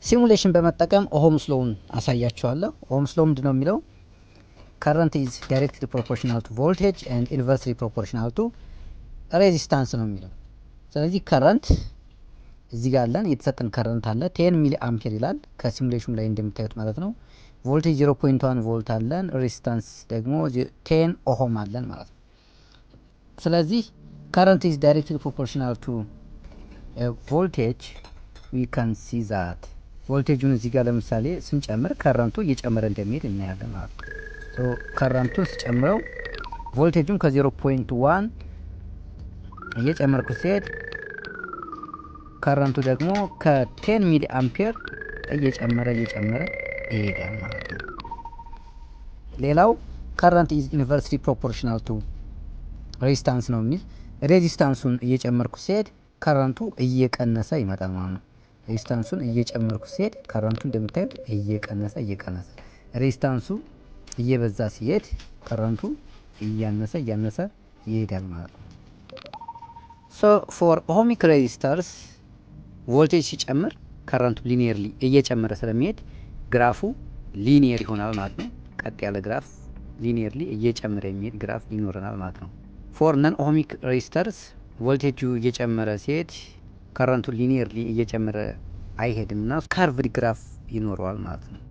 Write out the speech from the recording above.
Simulation በመጠቀም Ohm's law ን አሳያችኋለሁ። Ohm's law ምንድነው የሚለው? Current is directly proportional to voltage and inversely proportional to resistance ነው የሚለው። ስለዚህ current እዚህ ጋር አለን፣ የተሰጠን current አለ፣ 10 milliampere ይላል ከ simulation ኑ ላይ እንደምታዩት ማለት ነው። ቮልቴጅ 0.1 ቮልት አለን፣ resistance ደግሞ 10 ohm አለን ማለት ነው። ስለዚህ current is directly proportional to voltage. We can see that voltage ኡን እዚህ ጋር ለምሳሌ ስንጨምር current ኡ እየጨመረ እንደሚሄድ እናያለን ማለት ነው። Current ኡን ስጨምረው ቮልቴጁን ከ0.1 እየጨመርኩ ሲሄድ current ኡ ደግሞ ከ10 milliampere እየጨመረ እየጨመረ ይሄዳል ማለት ነው። ሌላው current is inversely proportional to resistance ነው የሚል፣ resistance ኡን እየጨመርኩ ሲሄድ current ኡ እየቀነሰ ይመጣል ማለት ነው። Resistance ኡን እየጨመርኩ ሲሄድ current ኡ እንደምታዩት እየቀነሰ እየቀነሰ፣ resistance ኡ እየበዛ ሲሄድ current ኡ እያነሰ እያነሰ ይሄዳል ማለት ነው። So for ohmic resistors voltage ሲጨምር current ኡ linearly እየጨመረ ስለሚሄድ graph ኡ linear ይሆናል ማለት ነው። ቀጥ ያለ graph፣ linearly እየጨመረ የሚሄድ graph ይኖረናል ማለት ነው። For non ohmic resistors voltage ኡ እየጨመረ ሲሄድ current ኡ linearly እየጨመረ አይሄድም እና curved graph ይኖረዋል ማለት ነው።